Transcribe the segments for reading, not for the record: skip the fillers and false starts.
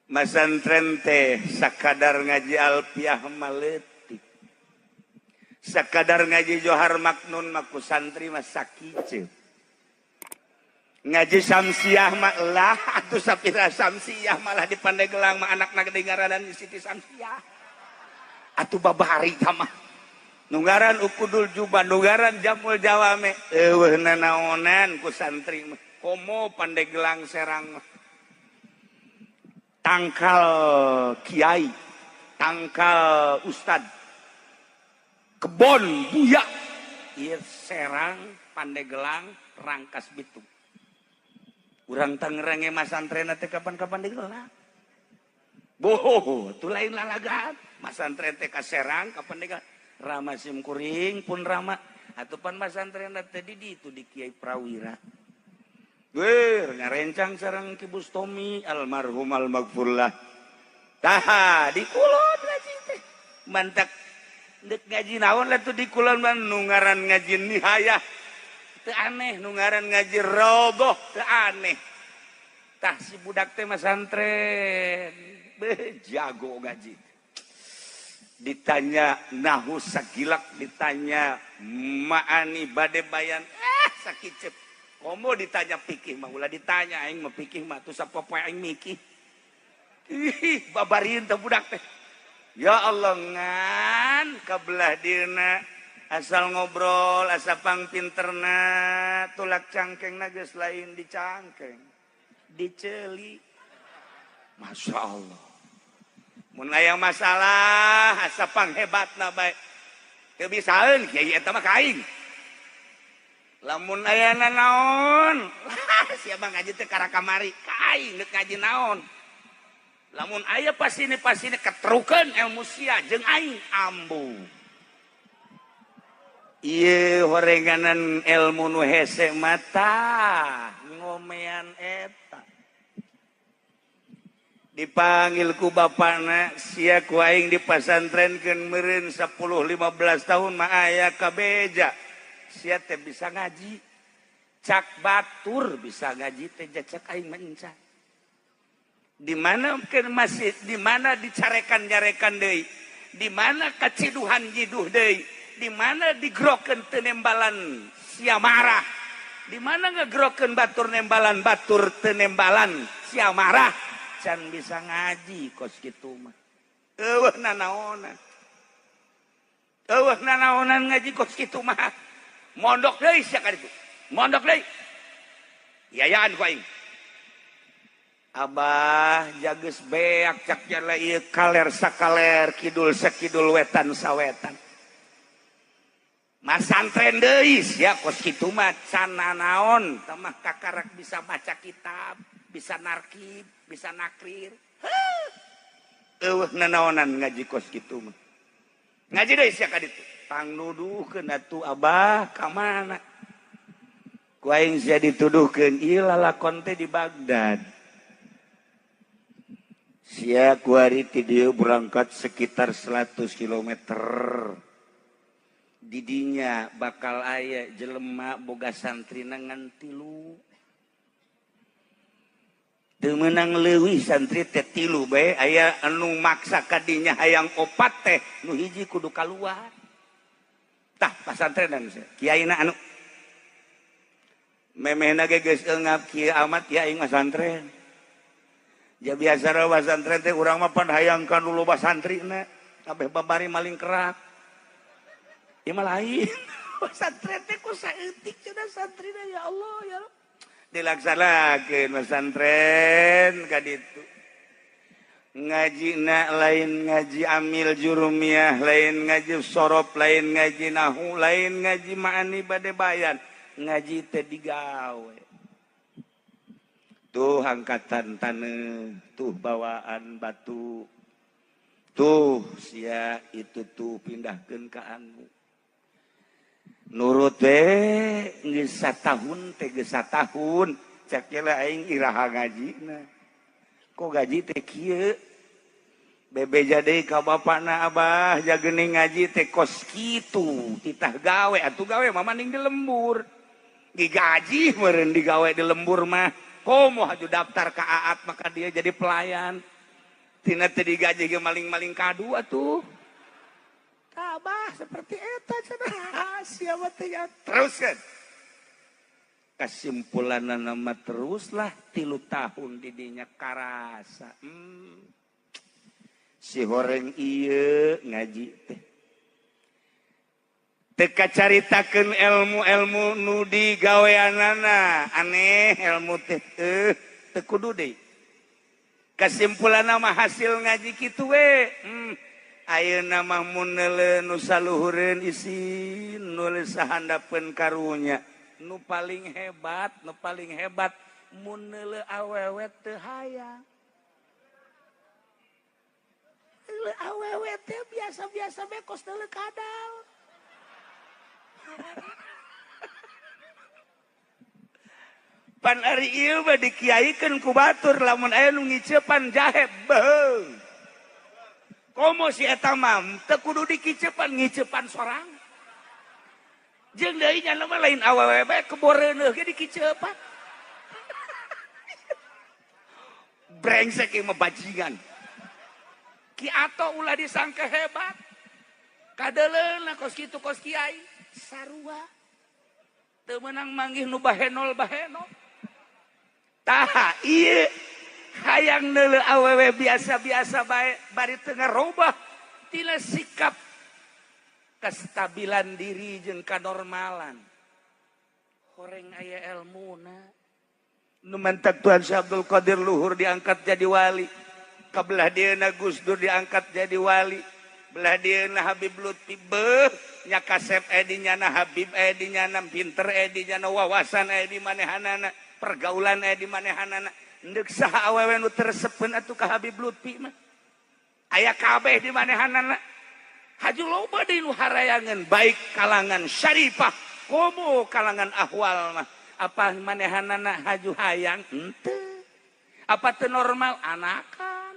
Masantren teh sakadar ngaji alfiah mah leutik, sakadar ngaji Johar Maknun mah ku santri mah sakieu, ngaji Samsiah mah lah atuh sapira Samsiah, malah di Pandeglang mah anakna gede ngaranan Siti Samsiah. Atuh babari mah nu ngaran Ukudul Juba, nu ngaran Jamul Jawame, eueuh nanaonan ku santri mah. Komo Pandeglang, Serang mah tangkal kiai, tangkal ustad, kebon buya ieu Serang, Pandeglang, Rangkas Bitung. Urang Tangerang ge masantren teh kapan-kapan digelar. Boh, itu lain lalagan. Masantren teh ka Serang, ka Pandeglang. Rama sim kuring pun rama. Atuh pan masantren teh di ditu di Kiai Prawira. Ger ngarencang sareng Ki Bustomi almarhum almaghfurlah. Tah, di kulon ngaji teh. Mantak deuk ngaji naon lah tuh di kulon mah, nu ngaran ngaji nihayah teu aneh, nu ngaran ngaji roboh teu aneh. Tah, si budak teh masantren. Beuh, jago ngaji. Ditanya nahu sagilak, ditanya ma'ani bade bayan, sakicep. Komo ditanya pikih mah ulah ditanya, aing mah pikih mah tuh sapopoe aing mikih. Ih, babarin teh budak teh. Ya Allah, ngan kabelah dieuna asal ngobrol asa pangpinterna, tulak cangkeng geus lain di cangkeng, diceuli. Masya Allah, mun aya masalah asa panghebatna bae, teu bisaeun kiai eta mah ka aing. Lamun aya naon, siapa ngaji teh kara kamari ka aing, deuk ngaji naon. Lamun aya pasini pasini ketrukeun ilmu sia jeung aing ambu. Ieu horenganan ilmu nu hese mata ngomean eta. Dipanggil ku bapana, sia ku aing di pasantrenkeun meureun 10 15 tahun mah aya kabeja. Sia teh bisa ngaji. Cak batur bisa ngaji teh, cak aing mah encan. Di mana ke masjid, di mana dicarekan-nyarekan deui, di mana kaciduhan jiduh deui, di mana digrokeun teu nembalan sia marah, di mana ngegrokeun batur nembalan, batur teu nembalan sia marah, can bisa ngaji kos kitu mah. Eueuh nanaonan. Eueuh nanaonan ngaji kos kitu mah. Mondok deui sia ka ditu. Mondok deui. Yayaan ku aing. Abah jages beak cak jala ieu kaler sakaler, kidul sakidul, wetan sawetan. Masantren deui sia kos kitu mah can nanaon, tah mah kakarak bisa baca kitab, bisa narkib, bisa nakrir. Eueuh nanaonan ngaji kos kitu mah. Ngaji deui sia ka ditu. Tang nuduhkeun atuh Abah ka mana? Ku aing sia dituduhkeun ieu lalakon teh di Baghdad. Sia kuari ti dieu berangkat sekitar 100 km. Didinya bakal aya jelema boga santrina ngan tilu. Teu meunang leuwih, santri teh tilu bae, aya anu maksa kadinya hayang opat teh nu hiji kudu kaluar. Tah, pasantrenan sia. Kiaina anu memehna ge geus eungap kieu amat ya aing masantren. Ja biasa pasantren teh urang mah pan hayang kan loba santrina, kabeh babari maling kerak. Ieu mah lain. Pasantren teh ku saeutik cenah santrina, ya Allah ya Allah. Dilaksanakeun pesantren ka ditu. Ngajina lain ngaji amil jurumiyah, lain ngaji sorof, lain ngaji nahu, lain ngaji ma'ani bade bayan, ngaji teh digawe. Tuh angkatan taneuh, tuh bawaan batu, tuh sia itu tuh pindahkeun ka anu. Nurut we geus satahun teh, geus satahun cek aing iraha ngajina, kok gaji teh kieu. Bebeja deui ka bapana, Abah, jagening ngaji teh kos kitu, titah gawe atuh, gawe mah mending di lembur, digaji meureun digawe di lembur mah. Komo haju daftar ka Aat maka dia jadi pelayan. Tina teu digaji ge maling-maling kadu atuh. Tabah seperti eta cenah sia mah teh teruskeun. Kesimpulanna mah teruslah 3 tahun didinya karasa. Si horeng ieu ngaji teh. Teu kacaritakeun ilmu-ilmu nu digaweanana, aneh ilmu teh teu kudu deui. Kesimpulanna mah hasil ngaji kitu we. Ayeuna mah mun neuleuh nu saluhureun isin, nu sahandapeun karunya. Nu paling hebat, nu paling hebat mun neuleuh awewe teu hayang. Neuleuh awewe teh biasa-biasa bae kos neuleuh kadal. Pan ari ieu mah dikiaikeun ku batur lamun aya nu ngicepan jahe beuh. Komo si eta mah teu kudu dikicepan ngicepan sorang. Jeung deui nya mah lain awewe bae keboreuneuh ge dikicepan. Brengsek ieu mah bajingan. Ki Ato ulah disangka hebat. Kadeuleuna kos kitu kos kiai sarua. Teu meunang manggih nu bahenol bahenol. Tah ieu hayang neuleuh awewe biasa-biasa bae bari teu ngarobah tina sikap kestabilan diri jeung kanormalan. Horeng aya elmuna. Nu mantak Tuhan Syekh Abdul Qadir luhur diangkat jadi wali. Kabelah dieuna Gus Dur diangkat jadi wali. Belah dieuna Habib Lutfi beuh nya kasep aya di nyana Habib aya di nyana pinter aya di nyana wawasan aya di manehanana pergaulan aya di manehanana. Endek saha awewe nu teu resepeun atuh ka Habib Lutfi mah. Aya kabeh di manehanana. Haju loba deui nu harayangeun baik kalangan syarifah komo kalangan ahwal mah. Apa manehanana haju hayang henteu. Apa teu normal anakan.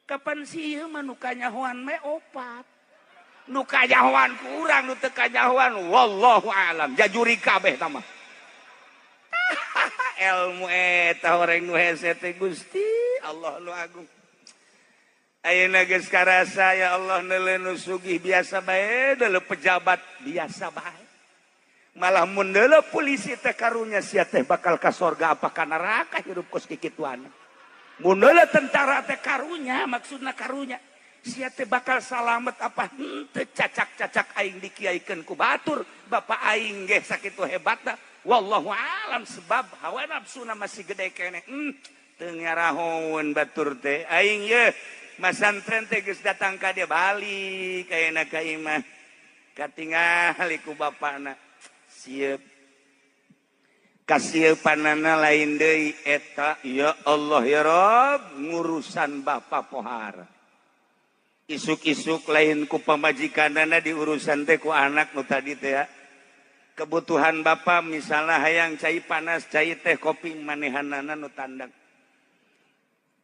Kapan sih ieu mah nu kanyahoan me opat. Nu kanyahoan ku urang nu teu kanyahoan wallahu alam jajuri kabeh tah mah. Ilmu eta horeng nu hese teh Gusti Allah nu agung. Ayeuna geus karasa ya Allah neuleuh nu sugih biasa bae deuleuh pejabat biasa bae. Malah mun deuleuh polisi teh karunya sia teh bakal ka sorga apa ka neraka hirup kos kikituan. Mun deuleuh tentara teh karunya maksudna karunya sia teh bakal salamet apa henteu cacak-cacak aing dikiaikeun ku batur bapak aing ge sakitu hebatna wallahu alam sebab hawa nafsuna masih gede keneh. Teu ngarahoeun batur teh aing ye masantren teh geus datang ka dia balik ayeuna ka imah katingali ku bapakna sieup kasiepanana lain deui eta ya Allah ya Rabb ngurusan bapa pohara isuk-isuk lain ku pamajikanana diurusan teh ku anak nu tadi teh ya. Kebutuhan bapa misalnya hayang cai panas cai teh kopi manehanana nu tandang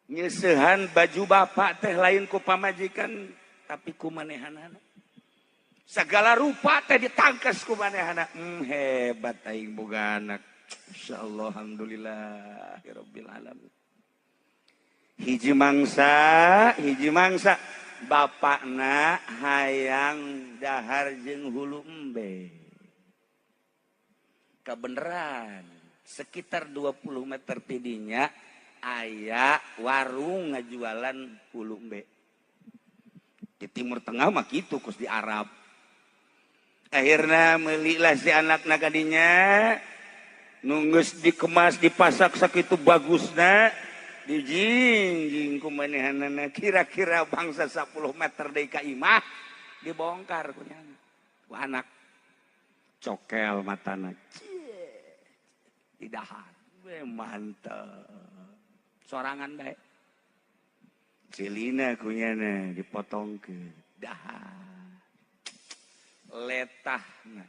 nyeusehan baju bapak teh lain ku pamajikan tapi ku manehanana segala rupa teh ditangkes ku manehana. Hebat aing boga anak insyaallah alhamdulillah ya rabbil alamin. Hiji mangsa bapakna hayang dahar jeung hulu embe. Kabeneran sekitar 20 meter tidinya aya warung ngajualan hulu embe. Di Timur Tengah mah kitu kos di Arab. Akhirna melilah si anakna kadinya nunggus dikemas dipasak sakitu bagusna dijingjing ku manehanana kira-kira bangsa 10 meter deui ka imah dibongkar ku nyana ku anak cokel matana di dahar we mantep sorangan bae cilina ku nyana dipotongkeun dahar letahna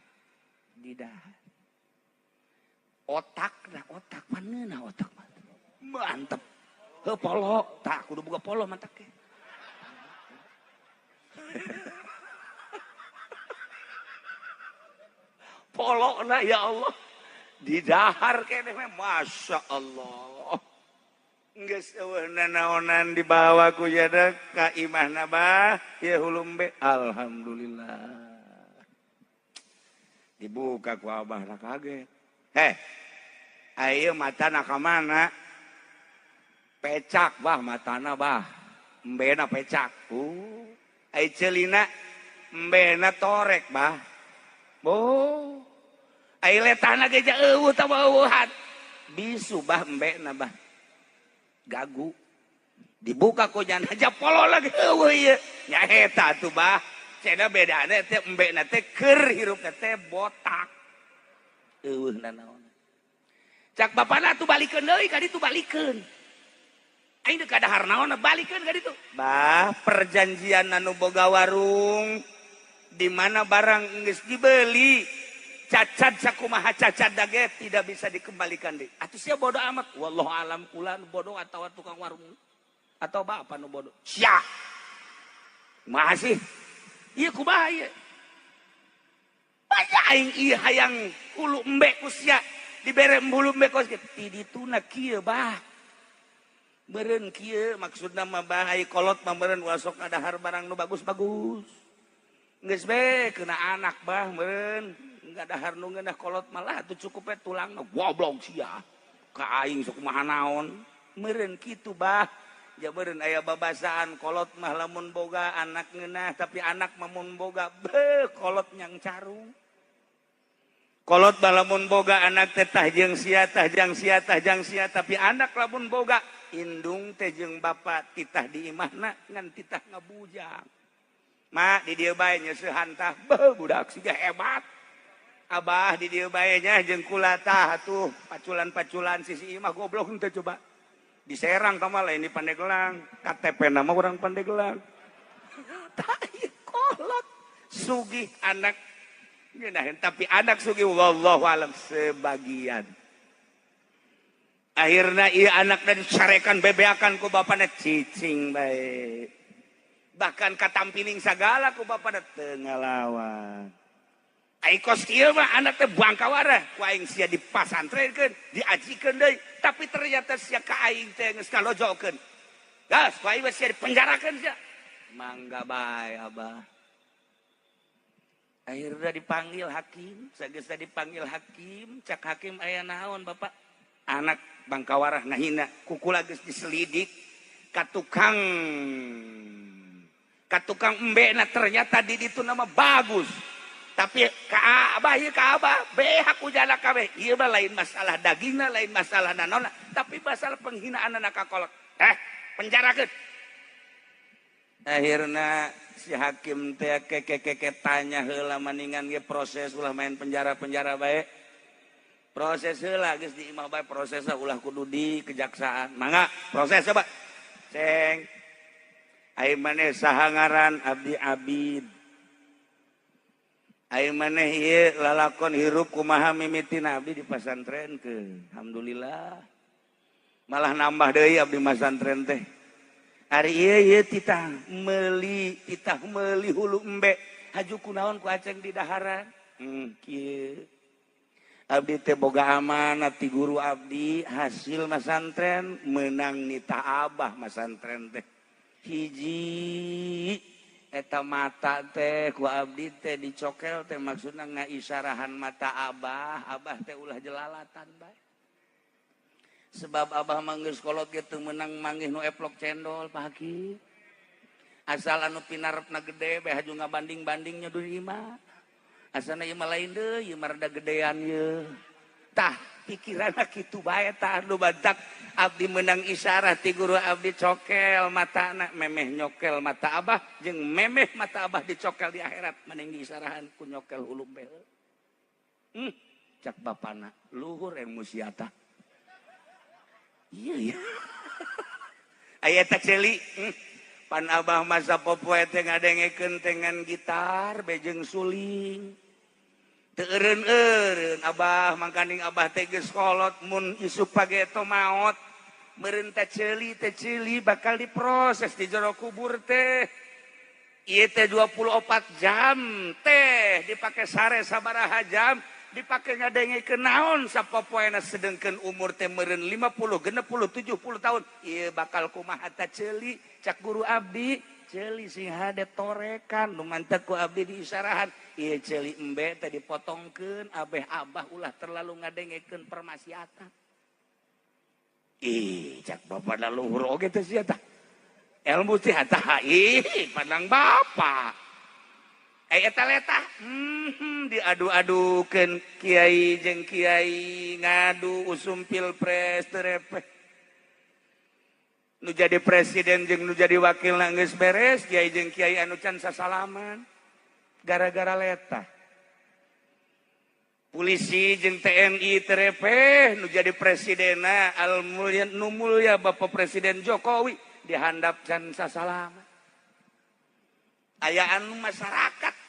di dahar otakna otak paneuna otak mantep. Heuh polo, tak kudu boga polo mantak ge. Polona ya Allah. Di dahar keneh mah Masya Allah. Geus eueuh nanaonan dibawa ku jada ka imahna, bah, ieu hulu embe. Alhamdulillah. Dibuka ku abah lah, kaget. Heh, ayo matana ka mana? Pecak, bah, matana, bah. Embena pecak. Ai ceulina, embena torek, bah. Oh. Ai letahna ge eueuh tah, eueuhan. Bisu, bah, embena, bah. Gagu. Dibuka ku jana aja polo lagi eueuh ieu. Nya eta atuh, bah. Cenah bedana teh embena teh keur hirup teh botak. Eueuh nanaon. Cak bapana tuh balikeun deui ka ditu, balikeun. Aing deuk kadahar naon, balikeun ka ditu. Bah, perjanjian anu boga warung di mana barang geus dibeli cacat sakumaha cacat dage tidak bisa dikembalikan deui. Atuh sia bodoh amat. Wallahu alam, kula nu bodoh atau tukang warung atau bapak nu bodoh. Sia. Masih. Ieu kumaha ieu? Banyak aing ieu hayang hulu embe ku sia dibere hulu embe kos ti dituna kieu, bah. Meureun kieu maksudna mah, bah, ai kolot mah meureun ulah sok ngadahar barang nu bagus-bagus. Geus be kena anak, bah, meureun ngadahar nu ngeunah kolot malah atuh cukup we tulang. Goblok sia. Ka aing sok kumaha naon. Meureun kitu, bah. Ja meureun aya babasaan kolot mah lamun boga anak ngeunah, tapi anak mah mun boga beuh kolot nyang carung. Kolot mah lamun boga anak teh tah jeung sia, tah jang sia, tah jang sia, tapi anak lamun boga indung teh jeung bapa titah di imahna ngan titah ngabujang. Ma, di dieu bae nyeusehan tah, beuh budak siga hebat. Abah di dieu bae nya jeung kula tah atuh paculan-paculan sisi imah, goblok henteu coba. Di Serang tah lain di Pandeglang, KTP nama orang Pandeglang. Tah ieu kolot sugih anak ngeunaheun, tapi anak sugih wallahu alam sebagian. Akhirnya ieu anak dan dicarekan bebeakan ku bapana, cicing bae. Bahkan katampiling sagala ku bapana teu ngalawan. Ai kos kieu mah anak teh bangkawara ku aing sia dipasantrenkeun, diajikeun deui, tapi ternyata sia ka aing teh geus ngalojokeun. Gas, ku aing sia dipenjarakeun sia. Mangga bae, Abah. Akhirnya dipanggil hakim, sageus dipanggil hakim, cak hakim, "Aya naon, Bapak?" Anak bangkawarah ngahina, kukula geus diselidik ka tukang embena, ternyata di ditu nama bagus. Tapi ka abah ieu, ka abah behak ujana kabeh. Ieu mah lain masalah dagingna, lain masalah nanona, tapi masalah penghinaan anak ka kolot. Eh, penjarakeun. Akhirna si hakim teh keke tanya heula, maningan ge proses, ulah main penjara-penjara bae. Proses heula geus di imah bae, prosesna ulah kudu di kejaksaan. Mangga proses coba. Ceng. Ai maneh saha ngaran? Abdi Abid. Ai maneh ieu lalakon hirup kumaha mimitina? Abdi dipasantrenkeun. Alhamdulillah. Malah nambah deui abdi masantren teh. Ari ieu ieu titah meuli hulu embe. Haju kunaon ku aceng di daharan? Kieu. Abdi teh boga amanat ti guru abdi hasil masantren, menang nita abah masantren teh. Hiji eta mata teh ku abdi teh dicokel teh maksudna ngaisyarahan mata abah, abah teh ulah jelalatan bae. Sebab abah mah geus kolot ge teu meunang manggih nu eplok cendol, Pak Hakim. Asal anu pinarepna gede bae haju ngabanding-banding nya di imah. Asana ieu mah lain deui, ieu mah rada gedean ye. Tah, pikiranna kitu bae tah nu badak abdi menang isyarah ti guru abdi cokel matana, memeh nyokel mata abah jeung memeh mata abah dicokel di akhirat mending diisyarahan ku nyokel hulu bae. Cak bapana, luhur emosi tah. Iya ya. Aya eta ceuli. Pan abah masa popoe teh ngadengekeun tengan gitar bejeng suling. Teu eureun-eureun abah, mangkaning abah teh geus kolot mun isuk pageto maot. Meureun teh ceuli teh ceuli bakal diproses di jero kubur teh. Ieu teh 24 jam teh dipake sare sabaraha jam. Dipake ngadengekeun naon sapopoena sedengkeun umur teh meureun 50, 60, 70 tahun. Ieu bakal kumaha ta ceuli cak guru abdi, ceuli sing hade torekan nu mantek ku abdi diisarahan. Ieu ceuli embe teh dipotongkeun abeh abah ulah terlalu ngadengekeun permaksiatan. Ih, cak bapak da luhur oge teh sia tah. Ilmu teh tah ih pandang bapak. Eta letah diadu-adukeun kiai jeung kiai ngadu usum pilpres teu repeh. Nu jadi presiden jeung nu jadi wakil geus beres, kiai jeung kiai anu can sasalaman gara-gara letah. Polisi jeung TNI teu repeh, nu jadi presidenna al mulya nu mulya Bapak Presiden Jokowi dihandap can sasalaman. Aya anu masyarakat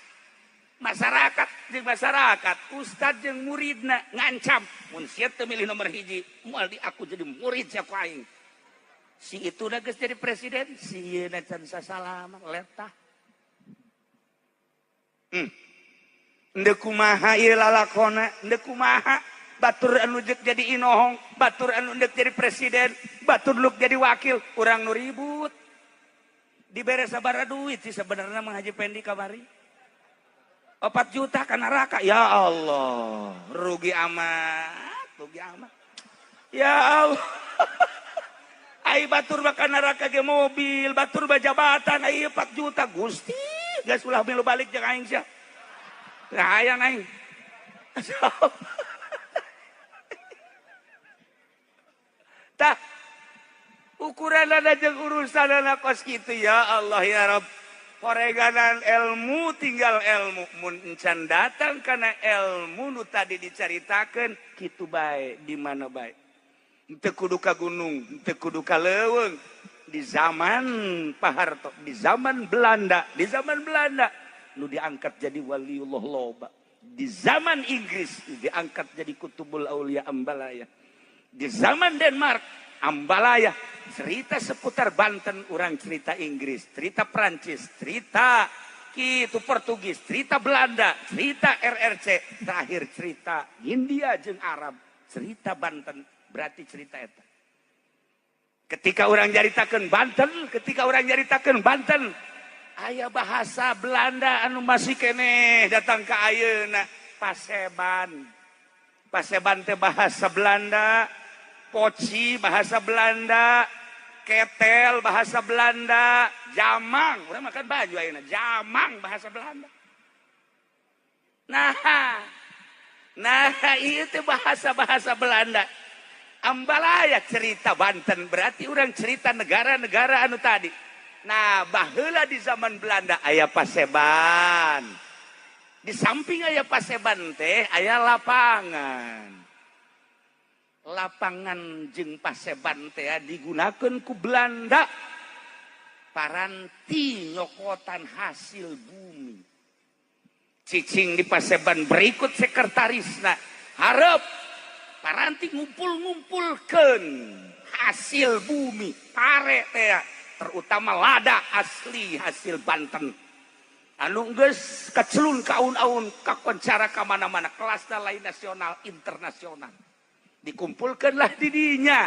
masyarakat jeung masyarakat ustad jeung muridna ngancam mun sia teu milih nomor hiji moal di aku jadi murid sia ku aing. Si itu geus jadi presiden, si ieu can sasalaman letah. Endeu kumaha ieu lalakona, endeu kumaha batur anu deuk jadi inohong, batur anu deuk jadi presiden, batur nu jadi wakil, urang nu ribut. Dibere sabaraha duit sih sebenarnya Mang Haji Pendi kamari? 4 juta ka neraka. Ya Allah, rugi amat, rugi amat. Ya Allah. Ai batur mah ka neraka ge mobil, batur mah jabatan, ai 4 juta Gusti. Geus ulah milu balik jeung aing sia. Hayang aing. Tah ukuranana jeung urusanana kos kitu ya Allah ya Rabb. Horeganan ilmu tinggal ilmu mun encan datang kana ilmu nu tadi dicaritakeun kitu bae di mana bae. Henteu kudu ka gunung, henteu kudu ka leuweung. Di zaman Pak Harto, di zaman Belanda, di zaman Belanda nu diangkat jadi waliullah loba. Di zaman Inggris diangkat jadi kutubul aulia Ambalaya. Di zaman Denmark Ambalaya. Cerita seputar Banten orang cerita Inggris, cerita Prancis, cerita kitu Portugis, cerita Belanda, cerita RRC, terakhir cerita India jeung Arab, cerita Banten berarti cerita eta. Ketika orang nyaritakeun Banten, ketika orang nyaritakeun Banten, aya bahasa Belanda anu masih keneh datang ka ayeuna Paseban. Paseban teh bahasa Belanda, poci bahasa Belanda, ketel bahasa Belanda, jamang, urang makan baju ayeuna, jamang bahasa Belanda. Nah ieu teh bahasa-bahasa Belanda. Ambalaya cerita Banten berarti orang cerita negara-negara anu tadi. Nah, baheula di zaman Belanda aya Paseban. Di samping aya Paseban teh aya lapangan. Lapangan jeung Paseban teh digunakeun ku Belanda paranti nyokotan hasil bumi. Cicing di Paseban berikut sekretarisna hareup paranti ngumpul-ngumpulkeun hasil bumi pare teh terutama lada asli hasil Banten anu geus kacelun ka aun-aun kakoncara ka mana-mana kelasna lain nasional internasional. Dikumpulkanlah didinya,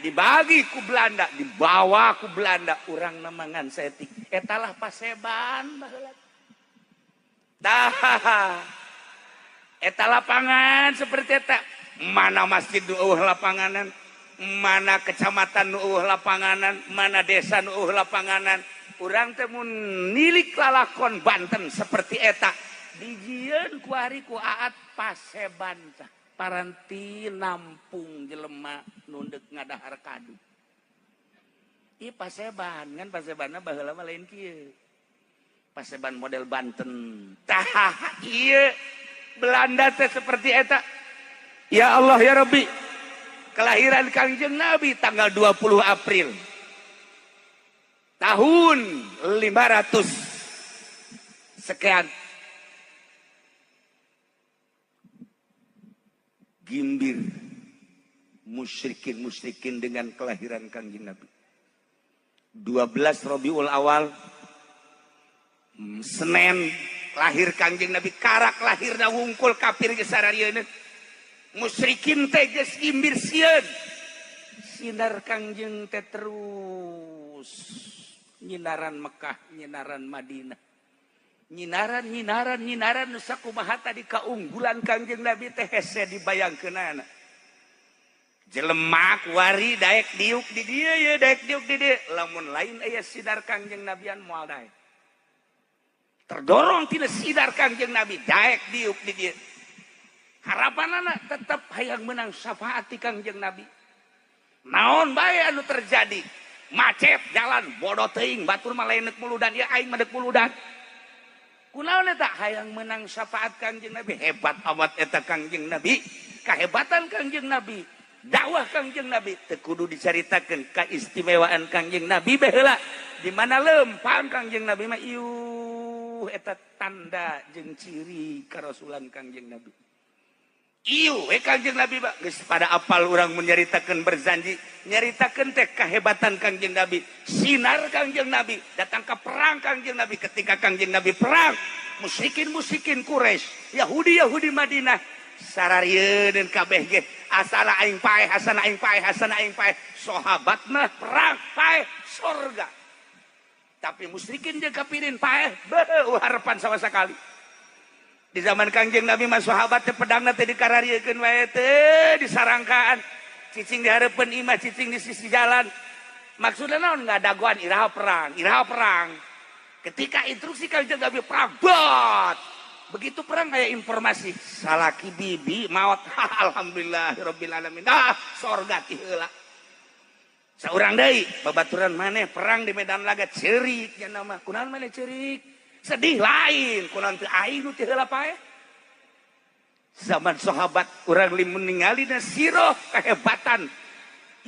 dibagi ku Belanda, dibawa ku Belanda, urang namangan setik. Etalah Paseban baheula. Tah, eta lapangan seperti eta. Mana masjid nu eueuh lapanganan, mana kecamatan nu eueuh lapanganan, mana desa nu eueuh lapanganan. Urang teh mun nilik lalakon Banten seperti eta, dijieun ku ari ku Aat Paseban tah. Paranti nampung jelema nu deuk ngadahar kadu. Ieu Paseban kan Pasebanna baheula mah lain kieu. Paseban model Banten. Tah ieu Belanda teh seperti eta. Ya Allah ya Rabbi. Kelahiran Kangjeng Nabi tanggal 20 April tahun 500 sekian. Gimbir musyrikin-musyrikin dengan kelahiran Kangjeng Nabi. 12 Rabiul Awal, Senin, Lahir Kangjeng Nabi, karak lahirna wungkul kafir geus sararieun, musyrikin teh geus imbir sieun. Sinar Kangjeng teh terus nyinaran Mekah, nyinaran Madinah, nyinaran, nyinaran, nyinaran. Nu sakumaha tadi kaunggulan Kangjeng Nabi teh hese dibayangkeunana. Jelema kuari daek diuk di dieu ye, daek diuk di dieu, lamun lain aya sinar Kangjeng Nabian moal daek. Terdorong tina sinar Kangjeng Nabi daek diuk di dieu. Harapanana tetep hayang menang syafaat ti Kangjeng Nabi. Naon bae anu terjadi, macet jalan, bodoh teuing, batur mah lain deuk muludan ya, aing mah deuk muludan. Kunaon eta? Hayang menang syafaat Kangjeng Nabi. Hebat amat eta Kangjeng Nabi, kahebatan Kangjeng Nabi, dakwah Kangjeng Nabi teu kudu dicaritakeun. Keistimewaan Kangjeng Nabi baheula di mana lempang Kangjeng Nabi mah iuh, eta tanda jeung ciri karasulan Kangjeng Nabi. Iuh we Kangjeng Nabi mah geus pada apal. Urang mun nyaritakeun berzanji, nyaritakeun teh kahebatan Kangjeng Nabi, sinar Kangjeng Nabi datang ke perang Kangjeng Nabi. Ketika Kangjeng Nabi perang, musyrikin musyrikin Quraisy, Yahudi Yahudi Madinah sararieun kabeh ge, asana aing paeh, asana aing paeh, asana aing paeh. Sahabat mah perang paeh sorga, tapi musyrikin jeung kafirin paeh beuh harapan sama sekali. Di zaman Kangjeng Nabi mah sahabat teh pedangna teh dikarariekeun wae teh, disarangkaan, cicing di hareupeun imah, cicing di sisi jalan. Maksudna naon? Ngadagoan iraha perang, iraha perang. Ketika instruksi Kangjeng Nabi perang, bot begitu perang kayak informasi salaki bibi maut. Alhamdulillah rabbil alamin, ah sorga ti heula. Saurang deui babaturan maneh perang di medan laga, ceurik nya nama. Kunaon maneh ceurik? Sedih lain, kunaon teu aing nu ti heula paeh? Zaman sahabat urang limun ningali na siroh kehebatan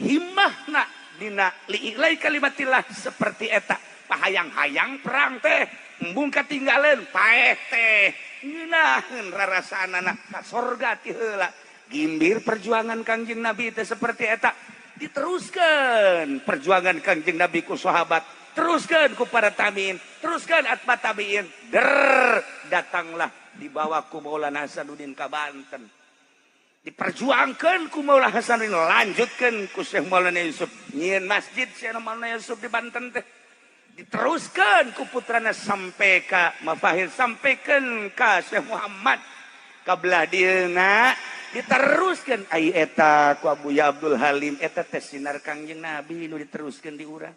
himmahna dina li'ilai kalimatillah seperti eta, pahayang-hayang perang teh embung katinggalan paeh teh ngeunaheun rarasaanana ka sorga ti heula. Gimbir perjuangan Kangjeng Nabi teh seperti eta. Diteruskan perjuangan Kangjeng Nabi ku sahabat, teruskan ku para tabiin, teruskan atba tabiin, der datanglah dibawa ku Maulana Hasanuddin ka Banten, diperjuangkan ku Maulana Hasanuddin, lanjutkan ku Syekh Maulana Yusuf, nyieun masjid Syekh Maulana Yusuf di Banten teh, diteruskan ku putrana sampai ka Mafahir, sampaikan ka Syekh Muhammad ka belah dieuna, diteruskan ai eta ku Abuya Abdul Halim. Eta teh sinar Kangjeng Nabi nu diteruskan di urang.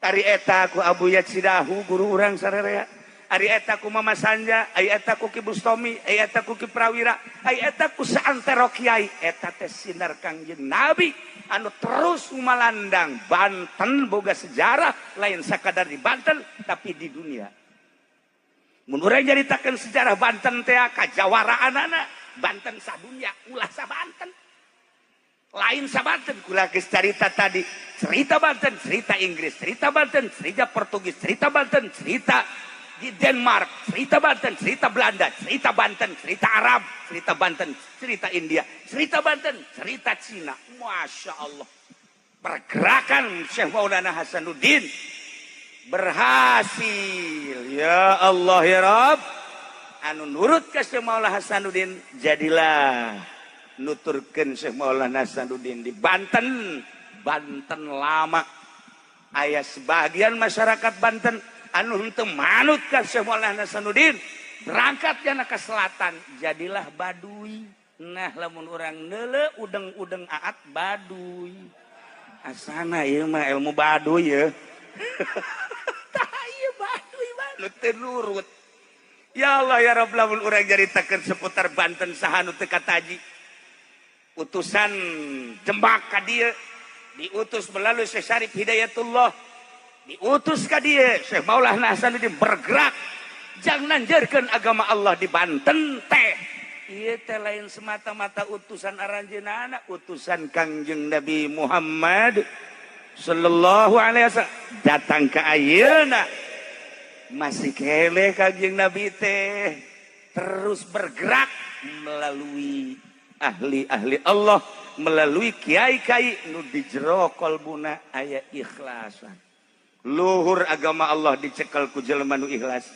Ari eta ku Abuya Cidahu, guru urang sararea. Ari eta ku Mama Sanja, ari eta ku Ki Bustomi, ari eta ku Ki Prawira, ari eta ku saantero kiai. Eta teh sinar Kangjeng Nabi anu terus malandang. Banten boga sejarah lain sakadar di Banten, tapi di dunia. Mun urang nyaritakeun sejarah Banten teh kajawaraanana Banten sadunya, ulah sa Banten, lain sa Banten. Kula geus carita tadi, cerita Banten, cerita Inggris, cerita Banten, cerita Portugis, cerita Banten, cerita di Denmark, cerita Banten, cerita Belanda, cerita Banten, cerita Arab, cerita Banten, cerita India, cerita Banten, cerita Cina. Masya Allah, pergerakan Syekh Maulana Hasanuddin berhasil. Ya Allah ya Rabb, anu nurut ke Syekh Maulana Hasanuddin jadilah nuturkeun Syekh Maulana Hasanuddin di Banten. Banten lama aya sebagian masyarakat Banten anu henteu manut ka Syekh Maulana Hasanuddin, berangkat jana ke selatan, jadilah Baduy. Nah, lamun urang neule udeng-udeng aat Baduy, asana ieu mah ilmu Baduy ya. Tah ieu Baduy mah nu teu nurut. Ya Allah ya Rabb, lamun urang nyaritakeun seputar Banten, saha nu teu kataji? Utusan Demak ka dieu diutus melalui Syekh Syarif Hidayatullah, diutus ka dieu. Syekh Maulana Hasanuddin bergerak jang nanjeurkeun agama Allah di Banten teh. Ieu teh lain semata-mata utusan aranjeunana, utusan Kangjeng Nabi Muhammad sallallahu alaihi wasallam datang ke ayeuna masih keleh. Kangjeng Nabi teh terus bergerak melalui ahli-ahli Allah, melalui kiai-kiai nu di jero kolbuna aya ikhlasan. Luhur agama Allah dicekel ku jelema nu ikhlas.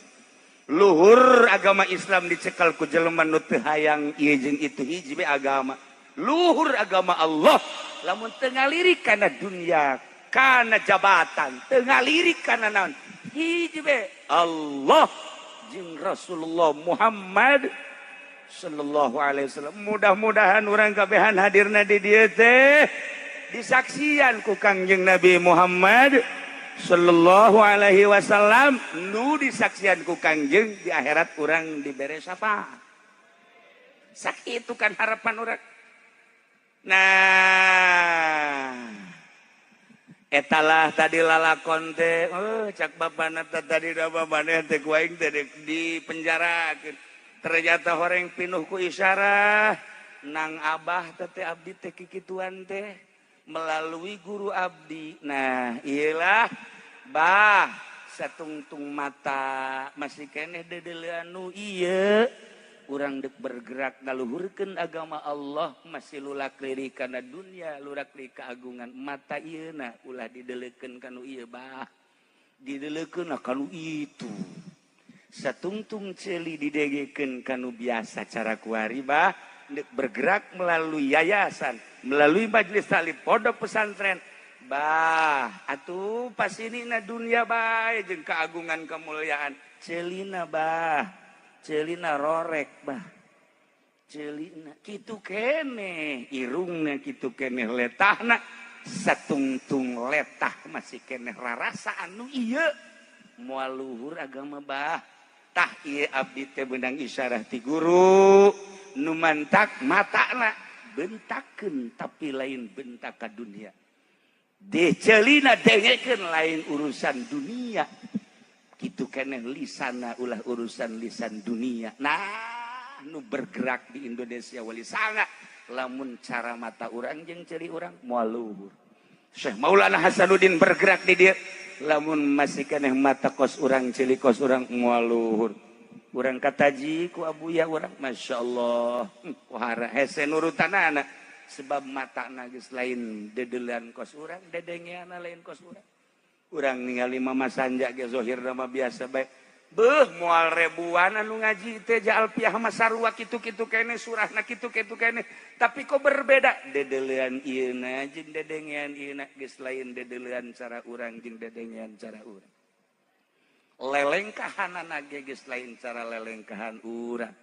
Luhur agama Islam dicekal ku jelema nu teu hayang ieu jeung itu, hiji be agama. Luhur agama Allah lamun teu ngalirik kana dunia, kana jabatan, teu ngalirik kana naon, hiji be Allah jeung Rasulullah Muhammad sallallahu alaihi wasallam. Mudah-mudahan urang kabehan hadirna di dieu teh disaksian ku Kangjeng Nabi Muhammad sallallahu alaihi wasallam. Nu disaksian ku Kangjeng, di akhirat urang dibere syafaat. Sakitu kan harapan urang. Nah, etalah tadi lalakon teh. Oh, cak bapana tadi da maneh teh ku aing teh di penjarakeun. Ternyata horeng pinuh ku isyarah nang abah teh, abdi teh kikituan teh melalui guru abdi. Nah, iyalah bah, satungtung mata masih keneh dedelean nu ieu, urang dek bergerak ngaluhurkeun agama Allah masih lulak lirik kana dunia, lulak lirik keagungan. Mata ieu na ulah didelekeun kanu ieu bah, didelekeun kanu itu. Satungtung ceuli didengekeun kanu biasa cara kuari bah, bergerak melalui yayasan, melalui majelis taklim, pondok pesantren bah. Atuh pas ini na dunia bae jeung keagungan kemuliaan, ceulina bah, ceulina rorek bah, ceulina kitu keneh, irungna kitu keneh, letahna satungtung letah masih keneh rarasa anu ieu, moal luhur agama bah. Tah, ieu abdi teh beunang isyarah ti guru nu mantak matana bentakeun, tapi lain bentak ka dunia. Ceulina dengekeun lain urusan dunia, kitu keneh lisana ulah urusan lisan dunia. Nah, nu bergerak di Indonesia wali sanga lamun cara mata urang jeung ceuli urang moal luhur. Syekh Maulana Hasanuddin bergerak di dieu, lamun masih keneh mata kos urang, ceuli kos urang, moal luhur. Urang kataji ku abuya urang, Masya Allah, wahara hese nurutanana, sebab mata geus lain dedelean kos urang, dedengeana lain kos urang. Urang ningali Mama Sanja ge zohir mah biasa bae. Beuh, moal ribuan anu ngaji teh Alfiah mah sarua kitu-kitu kene, surahna kitu-kitu kene, tapi kok berbeda dedelean ieuna jeung dedengean ieuna geus lain dedelean cara urang jeung dedengean cara urang, lelengkahanana ge geus lain cara lelengkahan urang.